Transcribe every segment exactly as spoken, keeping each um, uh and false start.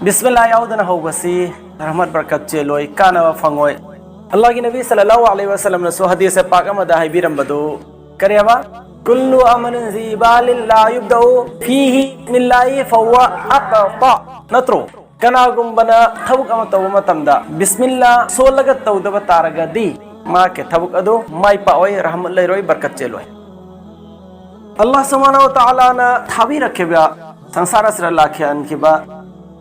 ꯕꯤꯁꯃꯤꯜꯂꯥ ꯌꯥꯎꯗꯅ ꯍꯧꯕꯁꯤ ꯔꯍꯃꯠ ꯕꯔꯀꯠ ꯆꯦꯜꯂꯣꯏ, ꯀꯥꯟꯅꯕ ꯐꯪꯉꯣꯏ꯫ ꯑꯜꯂꯥꯍꯒꯤ ꯅꯕꯤ ꯁꯜꯂꯜꯂꯥꯍꯨ ꯑꯂꯩꯍꯤ ꯋꯥꯁꯜꯂꯝꯅꯁꯨ ꯍꯗꯤꯁ ꯄꯥꯛ ꯑꯃꯗ ꯍꯥꯏꯕꯤꯔꯝꯕꯗꯨ ꯀꯔꯤ ꯍꯥꯏꯕ? "ꯀꯨꯜꯂꯨ ꯑꯃꯂꯤꯟ ꯖꯤꯕꯥꯂꯤꯟ ꯂꯥ ꯌꯨꯕꯗꯎ ꯐꯤꯍꯤ ꯕꯤꯁꯃꯤꯜꯂꯥꯍꯤ ꯐꯍꯨꯋ ꯑꯈꯇ", ꯅꯠꯇ꯭ꯔꯣ? ꯀꯅꯥꯒꯨꯝꯕꯅ ꯊꯕꯛ ꯑꯃ ꯇꯧꯕ ꯃꯇꯝꯗ ꯕꯤꯁꯃꯤꯜꯂꯥ ꯁꯣꯜꯂꯒ ꯇꯧꯗꯕ ꯇꯥꯔꯒꯗꯤ ꯃꯍꯥꯛꯀꯤ ꯊꯕꯛ ꯑꯗꯨ ꯃꯥꯏ ꯄꯥꯛꯑꯣꯏ, ꯔꯍꯃꯠ ꯂꯩꯔꯣꯏ, ꯕꯔꯀꯠ ꯆꯦꯜꯂꯣꯏ꯫ ꯑꯜꯂꯥꯍ ꯁꯨꯕꯍꯥꯅꯍꯨ ꯋ ꯇꯥꯂꯥꯅ ꯊꯥꯕꯤꯔꯛꯈꯤꯕ, ꯁꯪꯁꯥꯔ ꯑꯁꯤꯗ ꯂꯥꯛꯈꯤꯍꯟꯈꯤꯕ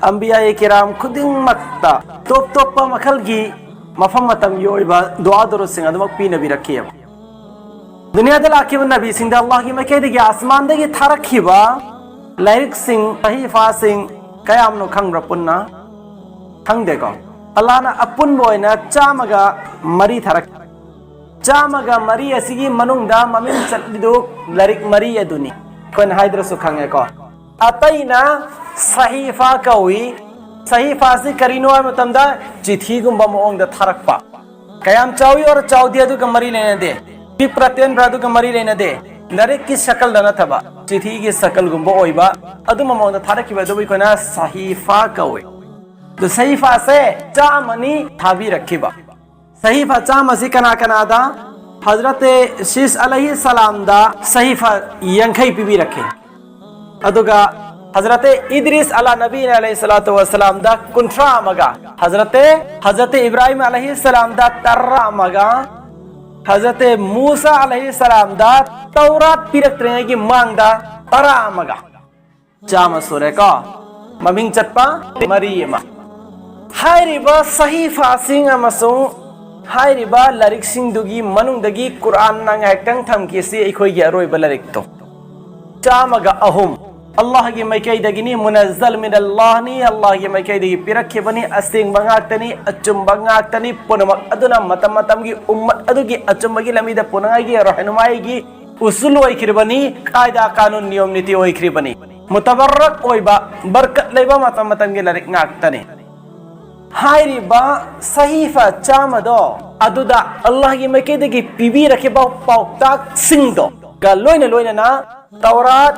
ꯑꯝꯕꯤꯌꯥ ꯀꯤꯔꯥꯝ ꯈꯨꯗꯤꯡꯃꯛꯇ ꯇꯣꯞ ꯇꯣꯞꯄ ꯃꯈꯜꯒꯤ ꯃꯐꯝ ꯃꯇꯝꯒꯤ ꯑꯣꯏꯕ ꯗꯨꯋꯥ ꯗꯨꯔꯨꯗꯁꯤꯡ ꯑꯗꯨꯃꯛ ꯄꯤꯅꯕꯤꯔꯛꯈꯤꯑꯕ꯫ ꯗꯨꯅꯤꯌꯥꯗ ꯂꯥꯛꯈꯤꯕ ꯅꯕꯤꯁꯤꯡꯗ ꯑꯜꯂꯥꯍꯒꯤ ꯃꯥꯏꯀꯩꯗꯒꯤ ꯑꯁꯃꯥꯟꯗꯒꯤ ꯊꯥꯔꯛꯈꯤꯕ ꯂꯥꯏꯔꯤꯛꯁꯤꯡ, ꯁꯍꯤꯐꯥꯁꯤꯡ ꯀꯌꯥꯝꯅꯣ ꯈꯪꯕ꯭ꯔꯥ ꯄꯨꯟꯅ? ꯈꯪꯗꯦꯀꯣ? ꯑꯜꯂꯥꯍꯅ ꯑꯄꯨꯟꯕ ꯑꯣꯏꯅ ꯆꯥꯝꯃꯒ ꯃꯔꯤ ꯊꯥꯔꯛꯈꯤ꯫ ꯆꯥꯝꯃꯒ ꯃꯔꯤ ꯑꯁꯤꯒꯤ ꯃꯅꯨꯡꯗ ꯃꯃꯤꯡ ꯆꯠꯂꯤꯗꯨ ꯂꯥꯏꯔꯤꯛ ꯃꯔꯤ ꯑꯗꯨꯅꯤ꯫ ꯑꯩꯈꯣꯏꯅ ꯍꯥꯏꯗ꯭ꯔꯁꯨ ꯈꯪꯉꯦꯀꯣ꯫ ꯑꯇꯩꯅ ꯁꯍꯤꯐꯥ ꯀꯧꯏ꯫ ꯁꯍꯤꯐꯥꯁꯤ ꯀꯔꯤꯅꯣ ꯍꯥꯏꯕ ꯃꯇꯝꯗ ꯆꯤꯊꯤꯒꯨꯝꯕ ꯃꯑꯣꯡꯗ ꯊꯥꯔꯛꯄ꯫ ꯀꯌꯥꯝ ꯆꯥꯎꯏ ꯑꯣꯔ ꯆꯥꯎꯗꯦ ꯑꯗꯨꯒ ꯃꯔꯤ ꯂꯩꯅꯗꯦ꯫ ꯄꯤꯛꯄ꯭ꯔꯥ ꯇꯦꯟꯕ꯭ꯔꯥ ꯑꯗꯨꯒ ꯃꯔꯤ ꯂꯩꯅꯗꯦ꯫ ꯂꯥꯏꯔꯤꯛꯀꯤ ꯁꯀꯜꯗ ꯅꯠꯇꯕ ꯆꯤꯊꯤꯒꯤ ꯁꯀꯜꯒꯨꯝꯕ ꯑꯣꯏꯕ ꯑꯗꯨꯝꯕ ꯃꯑꯣꯡꯗ ꯊꯥꯔꯛꯈꯤꯕ ꯑꯗꯨꯕꯨ ꯑꯩꯈꯣꯏꯅ ꯁꯍꯤꯐꯥ ꯀꯧꯏ꯫ ꯑꯗꯨ ꯁꯍꯤꯐꯥꯁꯦ ꯆꯥꯝꯃꯅꯤ ꯊꯥꯕꯤꯔꯛꯈꯤꯕ꯫ ꯁꯍꯤꯐꯥ ꯆꯥꯝꯃꯁꯤ ꯀꯅꯥ ꯀꯅꯥꯗ? ꯍꯖꯔꯠ ꯁꯤꯁ ꯑꯂꯩꯍꯤ ꯁꯂꯥꯝꯗ ꯁꯍꯤꯐꯥ ꯌꯥꯡꯈꯩ ꯄꯤꯕꯤꯔꯛꯈꯤ꯫ ꯑꯗꯨꯒ ꯍꯖꯔꯠ ꯏꯗ꯭ꯔꯤꯁ ꯑꯂꯥ ꯅꯕꯤꯅ ꯑꯂꯩꯍꯤ ꯁꯂꯥꯇꯨ ꯋꯁꯂꯥꯝꯗ ꯀꯨꯟꯊ꯭ꯔꯥ ꯑꯃꯒ, ꯍꯖꯔꯠ ꯍꯖꯔꯠ ꯏꯕ꯭ꯔꯥꯍꯤꯝ ꯑꯂꯩꯍꯤ ꯁꯂꯥꯝꯗ ꯇꯔꯥ ꯑꯃꯒ, ꯍꯖꯔꯠ ꯃꯨꯁꯥ ꯑꯂꯩꯍꯤ ꯁꯂꯥꯝꯗ ꯇꯧꯔꯥꯠ ꯄꯤꯔꯛꯇ꯭ꯔꯤꯉꯩꯒꯤ ꯃꯥꯡꯗ ꯇꯔꯥ ꯑꯃꯒ꯫ ꯆꯥꯝꯃ ꯁꯨꯔꯦꯀꯣ꯫ ꯃꯃꯤꯡ ꯆꯠꯄ ꯃꯔꯤ ꯑꯃ꯫ ꯍꯥꯏꯔꯤꯕ ꯁꯍꯤꯐꯥꯁꯤꯡ ꯑꯃꯁꯨꯡ ꯍꯥꯏꯔꯤꯕ ꯂꯥꯏꯔꯤꯛꯁꯤꯡꯗꯨꯒꯤ ꯃꯅꯨꯡꯗꯒꯤ ꯀꯨꯔꯥꯟꯅ ꯉꯥꯏꯍꯥꯛꯇꯪ ꯊꯝꯈꯤꯁꯤ, ꯑꯩꯈꯣꯏꯒꯤ ꯑꯔꯣꯏꯕ ꯂꯥꯏꯔꯤꯛꯇꯣ꯫ ꯆꯥꯝꯃꯒ ꯑꯍꯨꯝ ꯑꯜꯂꯥꯍꯒꯤ ꯃꯥꯏꯀꯩꯗꯒꯤꯅꯤ, ꯃꯨꯅꯖꯜ ꯃꯤꯅ ꯑꯜꯂꯥꯍꯅꯤ, ꯑꯜꯂꯥꯍꯒꯤ ꯃꯥꯏꯀꯩꯗꯒꯤ ꯄꯤꯔꯛꯈꯤꯕꯅꯤ, ꯑꯁꯦꯡꯕ ꯉꯥꯛꯇꯅꯤ, ꯑꯆꯨꯝꯕ ꯉꯥꯛꯇꯅꯤ, ꯄꯨꯝꯅꯃꯛ ꯑꯗꯨꯅ ꯃꯇꯝ ꯃꯇꯝꯒꯤ ꯎꯝꯃꯠ ꯑꯗꯨꯒꯤ ꯑꯆꯨꯝꯕꯒꯤ ꯂꯝꯕꯤꯗ ꯄꯨꯅꯉꯥꯏꯒꯤ ꯔꯍꯅꯨꯃꯥꯏꯒꯤ ꯎꯁꯨꯜ ꯑꯣꯏꯈ꯭ꯔꯤꯕꯅꯤ, ꯀꯥꯏꯗꯥ ꯀꯥꯅꯨꯟ ꯅꯤꯌꯣꯝ ꯅꯤꯇꯤ ꯑꯣꯏꯈ꯭ꯔꯤꯕꯅꯤ꯫ ꯃꯨꯇꯕꯔꯔꯛ ꯑꯣꯏꯕ, ꯕꯔꯀꯠ ꯂꯩꯕ ꯃꯇꯝ ꯃꯇꯝꯒꯤ ꯂꯥꯏꯔꯤꯛ ꯉꯥꯛꯇꯅꯤ꯫ ꯍꯥꯏꯔꯤꯕ ꯁꯍꯤꯐꯥ ꯆꯥꯝꯃꯗꯣ ꯑꯗꯨꯗ ꯑꯜꯂꯥꯍꯒꯤ ꯃꯥꯏꯀꯩꯗꯒꯤ ꯄꯤꯕꯤꯔꯛꯈꯤꯕ ꯄꯥꯎꯇꯥꯛꯁꯤꯡꯗꯣ ꯒ ꯂꯣꯏꯅ ꯂꯣꯏꯅꯅ ꯇꯧꯔꯥꯠ,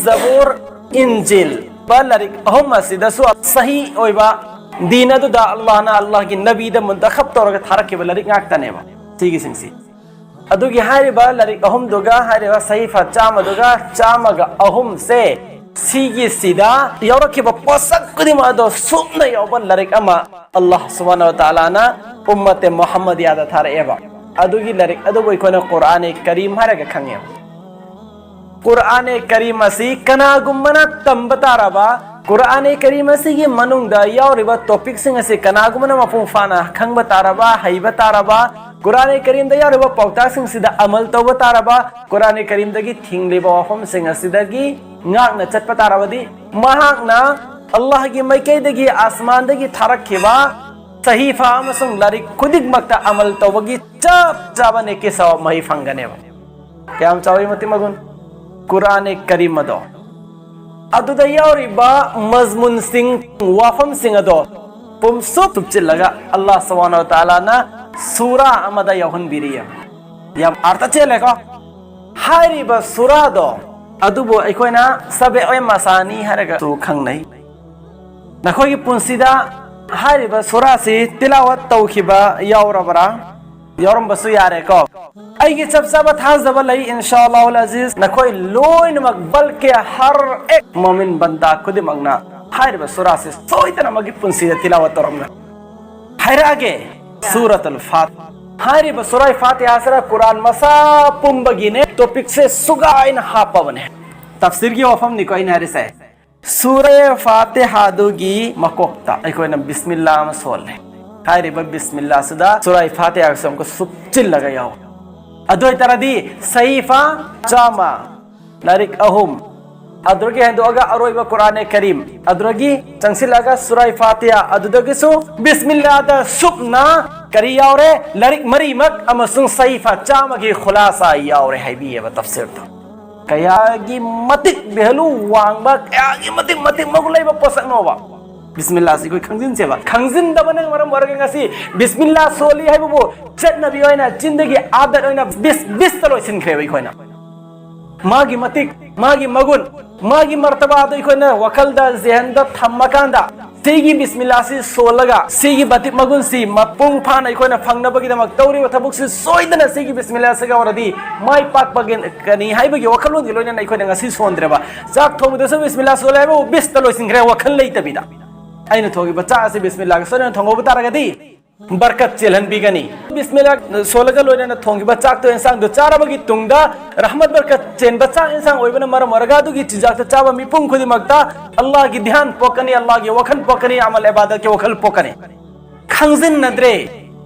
ꯖꯕꯨꯔ, ꯏꯟꯖꯤꯜ, ꯂꯥꯏꯔꯤꯛ ꯑꯍꯨꯝ ꯑꯁꯤꯗꯁꯨ ꯁꯍꯤ ꯑꯣꯏꯕ ꯗꯤꯟ ꯑꯗꯨꯗ ꯑꯜꯂꯥꯍꯅ ꯑꯜꯂꯥꯍꯒꯤ ꯅꯕꯤꯗ ꯃꯨꯟꯇꯈꯕ ꯇꯧꯔꯒ ꯊꯥꯔꯛꯈꯤꯕ ꯂꯥꯏꯔꯤꯛ ꯉꯥꯛꯇꯅꯦꯕ ꯁꯤꯒꯤꯁꯤꯡꯁꯤ꯫ ꯑꯗꯨꯒꯤ ꯍꯥꯏꯔꯤꯕ ꯂꯥꯏꯔꯤꯛ ꯑꯍꯨꯝꯗꯨꯒ ꯍꯥꯏꯔꯤꯕ ꯁꯍꯤꯐꯥ ꯆꯥꯝꯃꯗꯨꯒ ꯆꯥꯝꯃꯒ ꯑꯍꯨꯝꯁꯦ, ꯁꯤꯒꯤꯁꯤꯗ ꯌꯥꯎꯔꯛꯈꯤꯕ ꯄꯣꯠꯁꯛ ꯈꯨꯗꯤꯡꯃꯛ ꯑꯗꯣ ꯁꯨꯞꯅ ꯌꯥꯎꯕ ꯂꯥꯏꯔꯤꯛ ꯑꯃ ꯑꯜꯂꯥꯍ ꯁꯨꯕꯍꯥꯅꯍꯨ ꯋ ꯇꯥꯂꯥꯅ ꯎꯝꯃꯠꯇꯦ ꯃꯨꯍꯝꯃꯗꯤꯌꯥꯗ ꯊꯥꯔꯛꯑꯦꯕ꯫ ꯑꯗꯨꯒꯤ ꯂꯥꯏꯔꯤꯛ ꯑꯗꯨꯕꯨ ꯑꯩꯈꯣꯏꯅ ꯀꯨꯔꯥꯅꯦ ꯀꯔꯤꯝ ꯍꯥꯏꯔꯒ ꯈꯪꯉꯦꯕ꯫ ꯀꯨꯔꯥꯅꯦ ꯀꯔꯤꯝ ꯑꯁꯤ ꯀꯅꯥꯒꯨꯝꯕꯅ ꯇꯝꯕ ꯇꯥꯔꯕ, ꯀꯨꯔꯥꯅꯦ ꯀꯔꯤꯝ ꯑꯁꯤꯒꯤ ꯃꯅꯨꯡꯗ ꯌꯥꯎꯔꯤꯕ ꯇꯣꯄꯤꯛꯁꯤꯡ ꯑꯁꯤ ꯀꯅꯥꯒꯨꯝꯕꯅ ꯃꯄꯨꯡ ꯐꯥꯅ ꯈꯪꯕ ꯇꯥꯔꯕ, ꯍꯩꯕ ꯇꯥꯔꯕ, ꯀꯨꯔꯥꯅꯦ ꯀꯔꯤꯝꯗ ꯌꯥꯎꯔꯤꯕ ꯄꯥꯎꯇꯥꯛꯁꯤꯡꯁꯤꯗ ꯑꯃꯜ ꯇꯧꯕ ꯇꯥꯔꯕ, ꯀꯨꯔꯥꯅꯦ ꯀꯔꯤꯝꯗꯒꯤ ꯊꯤꯡꯂꯤꯕ ꯋꯥꯐꯝꯁꯤꯡ ꯑꯁꯤꯗꯒꯤ ꯉꯥꯛꯅ ꯆꯠꯄ ꯇꯥꯔꯕꯗꯤ, ꯃꯍꯥꯛꯅ ꯑꯜꯂꯥꯍꯒꯤ ꯃꯥꯏꯀꯩꯗꯒꯤ ꯑꯁꯃꯥꯟꯗꯒꯤ ꯊꯥꯔꯛꯈꯤꯕ ꯁꯍꯤꯐꯥ ꯑꯃꯁꯨꯡ ꯂꯥꯏꯔꯤꯛ ꯈꯨꯗꯤꯡꯃꯛꯇ ꯑꯃꯜ ꯇꯧꯕꯒꯤ ꯆꯞ ꯆꯥꯕ ꯅꯦꯀꯤ ꯁꯋꯥꯕ ꯃꯍꯩ ꯐꯪꯒꯅꯦꯕ꯫ ꯀꯌꯥꯝ ꯆꯥꯎꯏ ꯃꯇꯤꯛ ꯃꯒꯨꯟ! ꯀꯨꯔꯥꯅꯦ ꯀꯔꯤꯝ ꯑꯗꯣ, ꯑꯗꯨꯗ ꯌꯥꯎꯔꯤꯕ ꯃꯖꯃꯨꯟꯁꯤꯡ, ꯋꯥꯐꯝꯁꯤꯡ ꯑꯗꯣ ꯄꯨꯝꯁꯨꯞ ꯁꯨꯞꯆꯤꯜꯂꯒ ꯑꯜꯂꯥꯍ ꯁꯨꯕꯍꯥꯅꯍꯨ ꯋ ꯇꯥꯂꯥꯅ ꯁꯨꯔꯥ ꯑꯃꯗ ꯌꯥꯎꯍꯟꯕꯤꯔꯤ꯫ ꯌꯥꯝ ꯑꯥꯔꯊ ꯆꯦꯜꯂꯦꯀꯣ꯫ ꯍꯥꯏꯔꯤꯕ ꯁꯨꯔꯥꯗꯣ ꯑꯗꯨꯕꯨ ꯑꯩꯈꯣꯏꯅ ꯁꯕꯦ ꯑꯣꯏ ꯃꯁꯥꯅꯤ ꯍꯥꯏꯔꯒꯁꯨ ꯈꯪꯅꯩ꯫ ꯅꯈꯣꯏꯒꯤ ꯄꯨꯟꯁꯤꯗ ꯍꯥꯏꯔꯤꯕ ꯁꯨꯔꯥꯁꯤ ꯇꯤꯂꯥꯋꯠ ꯇꯧꯈꯤꯕ ꯌꯥꯎꯔꯕ꯭ꯔꯥ? ꯌꯥꯎꯔꯝꯕꯁꯨ ꯌꯥꯔꯦꯀꯣ꯫ ꯑꯩꯒꯤ ꯆꯞ ꯆꯥꯕ ꯊꯥꯖꯕ ꯂꯩ, ꯏꯟꯁꯥ ꯑꯜꯂꯥꯍꯨꯜ ꯑꯖꯤꯖ, ꯅꯈꯣꯏ ꯂꯣꯏꯅꯃꯛ, ꯕꯜꯀꯦ ꯍꯔ ꯑꯦꯛ ꯃꯣꯃꯤꯟ ꯕꯟꯗꯥ ꯈꯨꯗꯤꯡꯃꯛꯅ ꯍꯥꯏꯔꯤꯕ ꯁꯨꯔꯥꯁꯤ ꯁꯣꯏꯗꯅꯃꯛꯀꯤ ꯄꯨꯟꯁꯤꯗ ꯇꯤꯂꯥꯋꯠ ꯇꯧꯔꯝꯒꯅꯤ꯫ ꯍꯥꯏꯔꯛꯑꯒꯦ, ꯁꯨꯔꯠ ꯑꯜ ꯐꯥꯇꯤꯍꯥ꯫ ꯍꯥꯏꯔꯤꯕ ꯁꯨꯔꯥ ꯐꯥꯇꯤꯍꯥꯁꯤꯅ ꯀꯨꯔꯥꯟ ꯃꯁꯥ ꯄꯨꯝꯕꯒꯤꯅꯦ, ꯇꯣꯄꯤꯛꯁꯦ ꯁꯨꯒꯥꯏꯅ ꯍꯥꯞꯄꯕꯅꯦ꯫ ꯇꯐꯁꯤꯔꯒꯤ ꯋꯥꯐꯝꯅꯤꯀꯣ ꯑꯩꯅ ꯍꯥꯏꯔꯤꯁꯦ꯫ ꯁꯨꯔꯥ ꯐꯥꯇꯤꯍꯥꯗꯨꯒꯤ ꯃꯀꯣꯛꯇ ꯑꯩꯈꯣꯏꯅ ꯕꯤꯁꯃꯤꯜꯂꯥ ꯑꯃ ꯁꯣꯜꯂꯦ꯫ ꯍꯥꯏꯔꯤꯕ ꯕꯤꯁꯃꯤꯜꯂꯥꯁꯤꯗ ꯁꯨꯔꯥ ꯐꯥꯇꯤꯍꯥꯒꯁꯨ ꯑꯃꯨꯛꯀ ꯁꯨꯞꯆꯤꯜꯂꯒ ꯌꯥꯎ꯫ ꯑꯗꯨ ꯑꯣꯏꯇꯥꯔꯗꯤ ꯁꯍꯤꯐꯥ ꯆꯥꯝꯃ, ꯂꯥꯏꯔꯤꯛ ꯑꯍꯨꯝ, ꯑꯗꯨꯗꯒꯤ ꯍꯦꯟꯗꯣꯛꯑꯒ ꯑꯔꯣꯏꯕ ꯀꯨꯔꯥꯅꯦ ꯀꯔꯤꯝ, ꯑꯗꯨꯗꯒꯤ ꯆꯪꯁꯤꯜꯂꯒ ꯁꯨꯔꯥ ꯐꯥꯇꯤꯍꯥ, ꯑꯗꯨꯗꯒꯤꯁꯨ ꯕꯤꯁꯃꯤꯜꯂꯥꯗ ꯁꯨꯞꯅ ꯀꯔꯤ ꯌꯥꯎꯔꯦ? ꯂꯥꯏꯔꯤꯛ ꯃꯔꯤꯃꯛ ꯑꯃꯁꯨꯡ ꯁꯍꯤꯐꯥ ꯆꯥꯝꯃꯒꯤ ꯈꯨꯂꯥꯁꯥ ꯌꯥꯎꯔꯦ ꯍꯥꯏꯕꯤꯌꯦꯕ ꯇꯐꯁꯤꯔꯗ꯫ ꯀꯌꯥꯒꯤ ꯃꯇꯤꯛ ꯚꯦꯂꯨ ꯋꯥꯡꯕ, ꯀꯌꯥꯒꯤ ꯃꯇꯤꯛ, ꯃꯇꯤꯛ ꯃꯒꯨꯟ ꯂꯩꯕ ꯄꯣꯠꯁꯛꯅꯣꯕ꯫ ꯕꯤꯁꯃꯤꯜꯂꯥꯁꯤ ꯑꯩꯈꯣꯏ ꯈꯪꯖꯤꯟꯁꯦꯕ꯫ ꯈꯪꯖꯤꯟꯗꯕꯅ ꯃꯔꯝ ꯑꯣꯏꯔꯒ ꯉꯁꯤ ꯕꯤꯁꯃꯤꯜꯂꯥ ꯁꯣꯜꯂꯤ ꯍꯥꯏꯕꯕꯨ ꯆꯠꯅꯕꯤ ꯑꯣꯏꯅ, ꯆꯤꯟꯗꯒꯤ ꯑꯥꯗꯠ ꯑꯣꯏꯅ ꯕꯤꯁ, ꯕꯤꯁꯇ ꯂꯣꯏꯁꯤꯟꯈ꯭ꯔꯦꯕ ꯑꯩꯈꯣꯏꯅ꯫ ꯃꯥꯒꯤ ꯃꯇꯤꯛ ꯃꯥꯒꯤ ꯃꯒꯨꯟ, ꯃꯥꯒꯤ ꯃꯔꯇꯕꯥꯗꯣ ꯑꯩꯈꯣꯏꯅ ꯋꯥꯈꯜꯗ, ꯖꯦꯍꯟꯗ ꯊꯝꯃꯀꯥꯟꯗ, ꯁꯤꯒꯤ ꯕꯤꯁꯃꯤꯜꯂꯥꯁꯤ ꯁꯣꯜꯂꯒ, ꯁꯤꯒꯤ ꯕꯇꯤꯛ ꯃꯒꯨꯟꯁꯤ ꯃꯄꯨꯡ ꯐꯥꯅ ꯑꯩꯈꯣꯏꯅ ꯐꯪꯅꯕꯒꯤꯗꯃꯛ ꯇꯧꯔꯤꯕ ꯊꯕꯛꯁꯤ ꯁꯣꯏꯗꯅ ꯁꯤꯒꯤ ꯕꯤꯁꯃꯤꯜꯂꯥꯁꯤꯒ ꯑꯣꯏꯔꯗꯤ ꯃꯥꯏ ꯄꯥꯛꯄꯒꯅꯤ ꯍꯥꯏꯕꯒꯤ ꯋꯥꯈꯜꯂꯣꯟꯒꯤ ꯂꯣꯏꯅꯅ ꯑꯩꯈꯣꯏꯅ ꯉꯁꯤ ꯁꯣꯟꯗ꯭ꯔꯦꯕ꯫ ꯆꯥꯛ ꯊꯣꯡꯕꯗꯁꯨ ꯕꯤꯁꯃꯤꯜꯂꯥ ꯁꯣꯜꯂꯦ ꯍꯥꯏꯕꯕꯨ ꯕꯤꯁꯇ ꯂꯣꯏꯁꯤꯟꯈ꯭ꯔꯦ, ꯋꯥꯈꯜ ꯂꯩꯇꯕꯤꯗ꯫ ꯑꯩꯅ ꯊꯣꯡꯉꯤꯕ ꯆꯥꯛ ꯑꯁꯤ ꯕꯤꯁꯃꯤꯜꯂꯥꯒ ꯁꯣꯏꯗꯅ ꯊꯣꯡꯍꯧꯕ ꯇꯥꯔꯒꯗꯤ ꯕꯔꯀꯠ ꯆꯦꯜꯍꯟꯕꯤꯒꯅꯤ꯫ ꯕꯤꯁꯃꯤꯜꯂꯥ ꯁꯣꯜꯂꯒ ꯂꯣꯏꯅꯅ ꯊꯣꯡꯈꯤꯕ ꯆꯥꯛꯇꯣ, ꯌꯦꯟꯁꯥꯡꯗꯣ ꯆꯥꯔꯕꯒꯤ ꯇꯨꯡꯗ ꯔꯍꯃꯠ ꯕꯔꯀꯠ ꯆꯦꯟꯕ ꯆꯥꯛ ꯌꯦꯟꯁꯥꯡ ꯑꯣꯏꯕꯅ ꯃꯔꯝ ꯑꯣꯏꯔꯒ ꯑꯗꯨꯒꯤ ꯆꯤꯟꯖꯥꯛꯇꯣ ꯆꯥꯕ ꯃꯤꯄꯨꯝ ꯈꯨꯗꯤꯡꯃꯛꯇ ꯑꯜꯂꯥꯍꯒꯤ ꯙ꯭ꯌꯥꯟ ꯄꯣꯛꯀꯅꯤ, ꯑꯜꯂꯥꯍꯒꯤ ꯋꯥꯈꯜ ꯄꯣꯛꯀꯅꯤ, ꯑꯃꯜ ꯏꯕꯥꯗꯠꯀꯤ ꯋꯥꯈꯜ ꯄꯣꯛꯀꯅꯤ꯫ ꯈꯪꯖꯤꯟꯅꯗ꯭ꯔꯦ,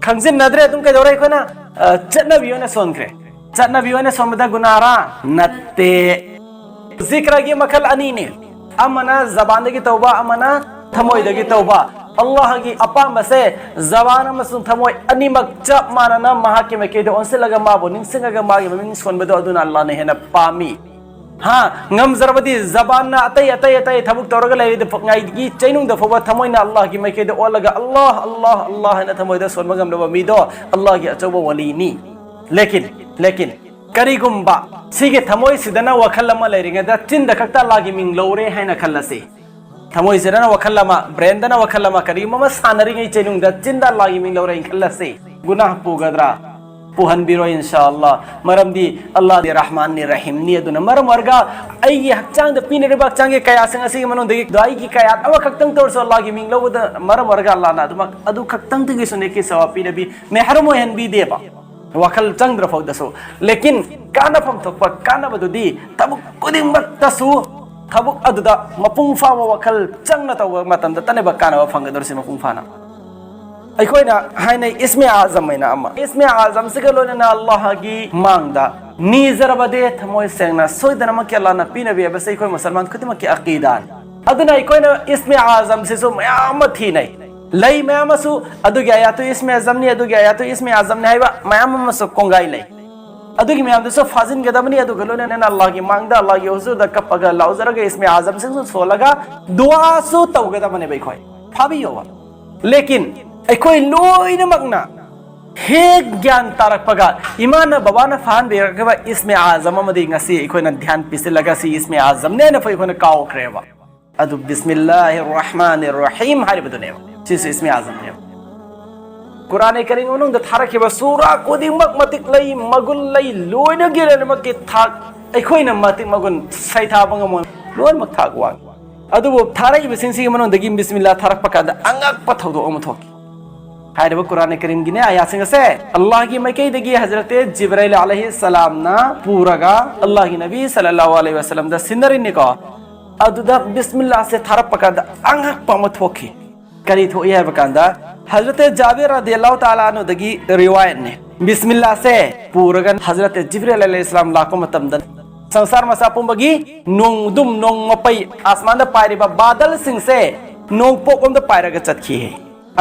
ꯈꯪꯖꯤꯟꯅꯗ꯭ꯔꯦ ꯑꯗꯨꯝ ꯀꯩꯗꯧꯔꯦ ꯑꯩꯈꯣꯏꯅ? ꯑ, ꯆꯠꯅꯕꯤ ꯑꯣꯏꯅ ꯁꯣꯟꯈ꯭ꯔꯦ꯫ ꯆꯠꯅꯕꯤ ꯑꯣꯏꯅ ꯁꯣꯟꯕꯗ ꯒꯨꯅꯥꯔꯥ? ꯅꯠꯇꯦ꯫ ꯖꯤꯀ꯭ꯔꯒꯤ ꯃꯈꯜ ꯑꯅꯤꯅꯤ, ꯑꯃꯅ ꯖꯕꯥꯟꯗꯒꯤ ꯇꯧꯕ, ꯑꯃꯅ ꯊꯃꯣꯏꯗꯒꯤ ꯇꯧꯕ꯫ ꯑꯜꯂꯥꯍꯒꯤ ꯑꯄꯥꯝꯕꯁꯦ ꯖꯕꯥꯟ ꯑꯃꯁꯨꯡ ꯊꯃꯣꯏ ꯑꯅꯤꯃꯛ ꯆꯞ ꯃꯥꯟꯅꯅ ꯃꯍꯥꯛꯀꯤ ꯃꯥꯏꯀꯩꯗ ꯑꯣꯟꯁꯤꯜꯂꯒ ꯃꯥꯕꯨ ꯅꯤꯡꯁꯤꯡꯉꯒ ꯃꯥꯒꯤ ꯃꯃꯤꯡ ꯁꯣꯟꯕꯗꯣ ꯑꯗꯨꯅ ꯑꯜꯂꯥꯍꯅ ꯍꯦꯟꯅ ꯄꯥꯝꯃꯤ꯫ ꯍꯥ, ꯉꯝꯖꯔꯕꯗꯤ ꯖꯕꯥꯟꯅ ꯑꯇꯩ ꯑꯇꯩ ꯑꯇꯩ ꯊꯕꯛ ꯇꯧꯔꯒ ꯂꯩꯔꯤꯉꯩꯒꯤ ꯆꯩꯅꯨꯡꯗ ꯐꯥꯎꯕ ꯊꯃꯣꯏꯅ ꯑꯜꯂꯥꯍꯒꯤ ꯃꯥꯏꯀꯩꯗ ꯑꯣꯜꯂꯒ ꯑꯜꯂꯥꯍ, ꯑꯜꯂꯥꯍ, ꯑꯜꯂꯥꯍ ꯍꯥꯏꯅ ꯊꯃꯣꯏꯗ ꯁꯣꯟꯕ ꯉꯝꯂꯕ ꯃꯤꯗꯣ ꯑꯜꯂꯥꯍꯒꯤ ꯑꯆꯧꯕ ꯋꯥꯂꯤꯅꯤ꯫ ꯂꯦꯀꯤꯟ, ꯂꯦꯀꯤꯟ, ꯀꯔꯤꯒꯨꯝꯕ ꯁꯤꯒꯤ ꯊꯃꯣꯏꯁꯤꯗꯅ ꯋꯥꯈꯜ ꯑꯃ ꯂꯩꯔꯤꯉꯩꯗ ꯆꯤꯟꯗ ꯈꯛꯇ ꯑꯜꯂꯥꯍꯒꯤ ꯃꯤꯡ ꯂꯧꯔꯦ ꯍꯥꯏꯅ ꯈꯜꯂꯁꯤ꯫ ꯊꯃꯣꯏꯁꯤꯗꯅ ꯋꯥꯈꯜ ꯑꯃ, ꯕ꯭ꯔꯦꯟꯗꯅ ꯋꯥꯈꯜ ꯑꯃ, ꯀꯔꯤꯒꯨꯝꯕ ꯑꯃ ꯁꯥꯟꯅꯔꯤꯉꯩ ꯆꯩꯅꯨꯡꯗ ꯆꯤꯟꯗ ꯑꯜꯂꯥꯍꯒꯤ ꯃꯤꯡ ꯂꯧꯔꯦ ꯍꯥꯏꯅ ꯈꯜꯂꯁꯤ꯫ ꯒꯨꯅꯥꯍ ꯄꯨꯒꯗ꯭ꯔꯥ? ꯄꯨꯍꯟꯕꯤꯔꯣꯏ, ꯏꯟꯁꯥ ꯑꯜꯂꯥꯍ꯫ ꯃꯔꯝꯗꯤ ꯑꯜꯂꯥꯍꯗꯤ ꯔꯍꯃꯥꯟꯅꯤ, ꯔꯍꯤꯝꯅꯤ꯫ ꯑꯗꯨꯅ ꯃꯔꯝ ꯑꯣꯏꯔꯒ ꯑꯩꯒꯤ ꯍꯛꯆꯥꯡꯗ ꯄꯤꯅꯔꯤꯕ ꯍꯛꯆꯥꯡꯒꯤ ꯀꯌꯥꯁꯤꯡ ꯑꯁꯤꯒꯤ ꯃꯅꯨꯡꯗꯒꯤ ꯑꯩꯒꯤ ꯀꯌꯥꯠ ꯑꯃꯈꯛꯇꯪ ꯇꯧꯔꯁꯨ ꯑꯜꯂꯥꯍꯒꯤ ꯃꯤꯡ ꯂꯧꯕꯗ ꯃꯔꯝ ꯑꯣꯏꯔꯒ ꯑꯜꯂꯥꯍꯅ ꯑꯗꯨꯃꯛ, ꯑꯗꯨ ꯈꯛꯇꯪꯗꯒꯤꯁꯨ ꯅꯦꯀꯤ ꯁꯋꯥꯕ ꯄꯤꯅꯕꯤ, ꯃꯦꯍꯔꯝ ꯑꯣꯏꯍꯟꯕꯤꯗꯦꯕ꯫ ꯋꯥꯈꯜ ꯆꯪꯗ꯭ꯔ ꯐꯥꯎꯗꯁꯨ꯫ ꯂꯦꯀꯤꯟ ꯀꯥꯟꯅꯐꯝ ꯊꯣꯛꯄ ꯀꯥꯟꯅꯕꯗꯨꯗꯤ ꯊꯕꯛ ꯈꯨꯗꯤꯡꯃꯛꯇꯁꯨ ꯊꯕꯛ ꯑꯗꯨꯗ ꯃꯄꯨꯡ ꯐꯥꯕ ꯋꯥꯈꯜ ꯆꯪꯅ ꯇꯧꯕ ꯃꯇꯝꯗ ꯇꯅꯦꯕ ꯀꯥꯟꯅꯕ ꯐꯪꯒꯗꯧꯔꯤꯁꯦ ꯃꯄꯨꯡ ꯐꯥꯅ꯫ ꯑꯩꯈꯣꯏꯅ ꯍꯥꯏꯅꯩ ꯏꯁꯃꯦ ꯑꯥꯖꯝ ꯍꯥꯏꯅ ꯑꯃ꯫ ꯏꯁꯃꯦ ꯑꯥꯖꯝꯁꯤꯒ ꯂꯣꯏꯅꯅ ꯑꯜꯂꯥꯍꯒꯤ ꯃꯥꯡꯗ ꯅꯤꯖꯔꯕꯗꯤ ꯊꯃꯣꯏ ꯁꯦꯡꯅ ꯁꯣꯏꯗꯅꯃꯛꯀꯤ ꯑꯜꯂꯥꯍꯅ ꯄꯤꯅꯕꯤ ꯍꯥꯏꯕꯁꯤ ꯑꯩꯈꯣꯏ ꯃꯨꯁꯜꯃꯥꯟ ꯈꯨꯗꯤꯡꯃꯛꯀꯤ ꯑꯀꯤꯗꯥꯅꯤ꯫ ꯑꯗꯨꯅ ꯑꯩꯈꯣꯏꯅ ꯏꯁꯃꯦ ꯑꯥꯖꯝꯁꯤꯁꯨ ꯃꯌꯥꯝ ꯑꯃ ꯊꯤꯅꯩ꯫ ꯂꯩ ꯃꯌꯥꯝ ꯑꯃꯁꯨ ꯑꯗꯨꯒꯤ ꯑꯌꯥꯠꯇꯨ ꯏꯁꯃꯦ ꯑꯥꯖꯝꯅꯤ, ꯑꯗꯨꯒꯤ ꯑꯌꯥꯠꯇꯨ ꯏꯁꯃꯦ ꯑꯥꯖꯝꯅꯤ ꯍꯥꯏꯕ ꯃꯌꯥꯝ ꯑꯃꯁꯨ ꯀꯣꯡꯒꯥꯏ ꯂꯩ꯫ ꯑꯗꯨꯒꯤ ꯃꯌꯥꯝꯗꯨꯁꯨ ꯐꯥꯖꯤꯟꯒꯗꯕꯅꯤ꯫ ꯑꯗꯨꯒ ꯂꯣꯏꯅꯅ ꯑꯜꯂꯥꯍꯒꯤ ꯃꯥꯡꯗ, ꯑꯜꯂꯥꯍꯒꯤ ꯍꯨꯖꯨꯔꯗ ꯀꯞꯄꯒ ꯂꯥꯎꯖꯔꯒ ꯏꯁꯃꯦ ꯑꯥꯖꯝꯁꯤꯡꯁꯨ ꯁꯣꯜꯂꯒ ꯗꯨꯋꯥꯁꯨ ꯇꯧꯒꯗꯕꯅꯦꯕ ꯑꯩꯈꯣꯏ꯫ ꯐꯥꯕꯤꯌꯣꯕ꯫ ꯂꯦꯀꯤꯟ ꯑꯩꯈꯣꯏ ꯂꯣꯏꯅꯃꯛꯅ ꯍꯦꯛ ꯒ꯭ꯌꯥꯟ ꯇꯥꯔꯛꯄꯒ ꯏꯃꯥꯅ ꯕꯕꯥꯅ ꯐꯥꯍꯟꯕꯤꯔꯛꯈꯤꯕ ꯏꯁꯃꯦ ꯑꯥꯖꯝ ꯑꯃꯗꯤ ꯉꯁꯤ ꯑꯩꯈꯣꯏꯅ ꯙ꯭ꯌꯥꯟ ꯄꯤꯁꯤꯜꯂꯒ ꯁꯤ ꯏꯁꯃꯦ ꯑꯥꯖꯝꯅꯦꯅ ꯑꯩꯈꯣꯏꯅ ꯀꯥꯎꯈ꯭ꯔꯦꯕ꯫ ꯑꯗꯨ ꯕꯤꯁꯃꯤꯜꯂꯥꯍꯤꯔ ꯔꯍꯃꯥꯅꯤꯔ ꯔꯍꯤꯝ ꯍꯥꯏꯔꯤꯕꯗꯨꯅꯦꯕ꯫ ꯁꯤꯁꯨ ꯏꯁꯃꯦ ꯑꯥꯖꯝꯅꯦꯕ꯫ ꯀꯨꯔꯥꯟ ꯀꯔꯤꯝ ꯃꯅꯨꯡꯗ ꯊꯥꯔꯛꯈꯤꯕ ꯁꯨꯔꯥ ꯈꯨꯗꯤꯡꯃꯛ ꯃꯇꯤꯛ ꯂꯩ, ꯃꯒꯨꯟ ꯂꯩ, ꯂꯣꯏꯅꯒꯤ ꯂꯣꯏꯅꯃꯛꯀꯤ ꯊꯥꯛ ꯑꯩꯈꯣꯏꯅ ꯃꯇꯤꯛ ꯃꯒꯨꯟ ꯁꯩꯊꯥꯕ ꯉꯝꯃꯣꯏ, ꯂꯣꯏꯅꯃꯛ ꯊꯥꯛ ꯋꯥꯡꯉꯤ꯫ ꯑꯗꯨꯕꯨ ꯊꯥꯔꯛꯏꯕꯁꯤꯡꯁꯤꯒꯤ ꯃꯅꯨꯡꯗꯒꯤ ꯕꯤꯁꯃꯤꯜꯂꯥ ꯊꯥꯔꯛꯄ ꯀꯥꯟꯗ ꯑꯉꯛꯄ ꯊꯧꯗꯣꯛ ꯑꯃ ꯊꯣꯛꯈꯤ꯫ ꯍꯥꯏꯔꯤꯕ ꯀꯨꯔꯥꯟ ꯀꯔꯤꯝꯒꯤꯅꯦ ꯑꯥꯌꯥꯁꯤꯡ ꯑꯁꯦ ꯑꯜꯂꯥꯍꯒꯤ ꯃꯥꯏꯀꯩꯗꯒꯤ ꯍꯖꯔꯠ ꯖꯤꯕ꯭ꯔꯥꯏꯜ ꯑꯂꯩꯍꯤ ꯁꯂꯥꯝꯅ ꯄꯨꯔꯒ ꯑꯜꯂꯥꯍꯒꯤ ꯅꯕꯤ ꯁꯜꯂꯜꯂꯥꯍꯨ ꯑꯂꯩꯍꯤ ꯋꯁꯜꯂꯝꯗ ꯁꯤꯟꯅꯔꯤꯅꯤꯀꯣ꯫ ꯑꯗꯨꯗ ꯕꯤꯁꯃꯤꯜꯂꯥꯁꯦ ꯊꯥꯔꯛꯄ ꯀꯥꯟꯗ ꯑꯉꯛꯄ ꯑꯃ ꯊꯣꯛꯈꯤ꯫ ꯀꯔꯤ ꯊꯣꯛꯏ ꯍꯥꯏꯕ ꯀꯥꯟꯗ ꯍꯖꯔꯠ ꯖꯥꯕꯤꯔ ꯔꯗꯤꯌꯜꯂꯥꯍꯨ ꯇꯥꯂꯥ ꯑꯟꯍꯨꯗꯒꯤ ꯔꯤꯋꯥꯌꯠꯅꯤ꯫ ꯕꯤꯁꯃꯤꯜꯂꯥꯁꯦ ꯄꯨꯔꯒ ꯍꯖꯔꯠ ꯖꯤꯕ꯭ꯔꯤꯜ ꯑꯂꯩꯍꯤ ꯁꯂꯥꯝ ꯂꯥꯛꯄ ꯃꯇꯝꯗ ꯁꯪꯁꯥꯔ ꯃꯆꯥ ꯄꯨꯝꯕꯒꯤ ꯅꯣꯡꯗꯨꯝ ꯅꯣꯡ ꯃꯄꯩ ꯑꯁꯃꯥꯟꯗ ꯄꯥꯏꯔꯤꯕ ꯕꯥꯗꯜꯁꯤꯡꯁꯦ ꯅꯣꯡꯄꯣꯛꯂꯣꯝꯗ ꯄꯥꯏꯔꯒ ꯆꯠꯈꯤ꯫